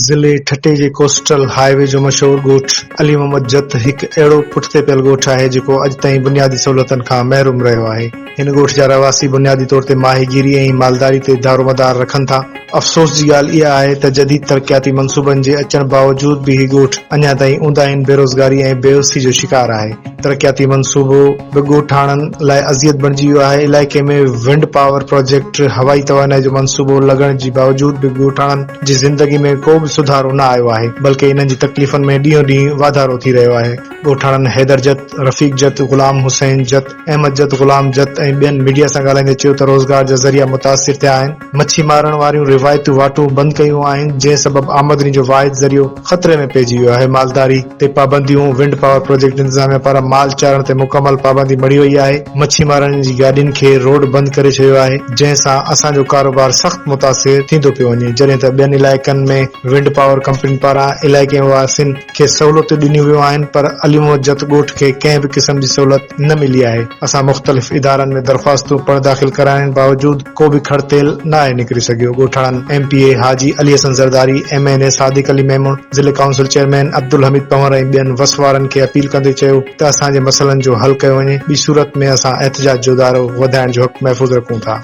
ضلعي ٺٽي جي coastal high V جو مشهور ڳوٺ علي محمد جت هڪ اهڙو پٺتي پيل ڳوٺ آهي جيڪو اڄ تائين بنيادي سهولتن کان محروم رهيو آهي. هن ڳوٺ جا رهواسي بنيادي طور تي ماهيگيري ۽ مالداري تي دارومدار رکن ٿا. افسوس جي ڳالهه اها آهي ته جديد ترقياتي منصوبن جي اچڻ باوجود به هي ڳوٺ اڃا تائين اونداهين، بيروزگاري ۽ بيوسي جو شڪار آهي. ترقياتي منصوبو به ڳوٺاڻن لاء اذيت بڻجي ويو آهي، علائقي ۾ ونڊ پاور پراجيڪٽ، هوائي توانائي جو منصوبو لڳڻ جي باوجود به ڳوٺاڻن جي زندگي ۾ ڪو به سڌارو نه آيو آهي، بلڪه انهن جي تڪليفن ۾ ڏينهون ڏينهن واڌارو ٿي رهيو آهي. ڳوٺاڻن حيدر جت، رفيق جت، غلام حسين جت، احمد جت، غلام جت ۽ ٻين ميڊيا سان ڳالهائيندي چيو ته روزگار جا ذريعا متاثر ٿيا آهن، مڇي مارڻ واريون روايتيون واٽون بند ڪيون آهن، جنهن سبب آمدني جو واحد ذريعو خطري ۾ پئجي ويو آهي، مالداري تي پابنديون، ونڊ پاور پروجيڪٽ انتظاميا پاران مال چارڻ تي مڪمل پابندي مڙهي وئي آهي، مڇي مارڻ جي گاڏين کي روڊ بند ڪري ڇڏيو آهي، جنهن سان اسان جو ڪاروبار سخت متاثر ٿيندو پيو وڃي، جڏهن ته ٻين علائقن ۾ ونڊ پاور ڪمپنين پاران علائقي واسين کي سهولتون ڏنيون ويون آهن پر علي محمد جت ڳوٺ کي ڪنهن به قسم جي سهولت نه ملي آهي، اسان مختلف ادارن ۾ درخواستون پڻ داخل ڪرائڻ باوجود ڪو به کڙ تيل ناهي نڪري سگهيو، ڳوٺاڻن M P A Haji Ali Hassan Zardari, M N A Sadiq Ali Memon, ضلعي ڪائونسل چيئرمين عبدالحميد پنهور ۽ ٻين وس وارن کي اپيل ڪندي چيو ته اسان جي مسئلن جو حل ڪيو وڃي ٻي صورت ۾ اسان احتجاج جو دائرو وڌائڻ جو حق محفوظ رکون ٿا.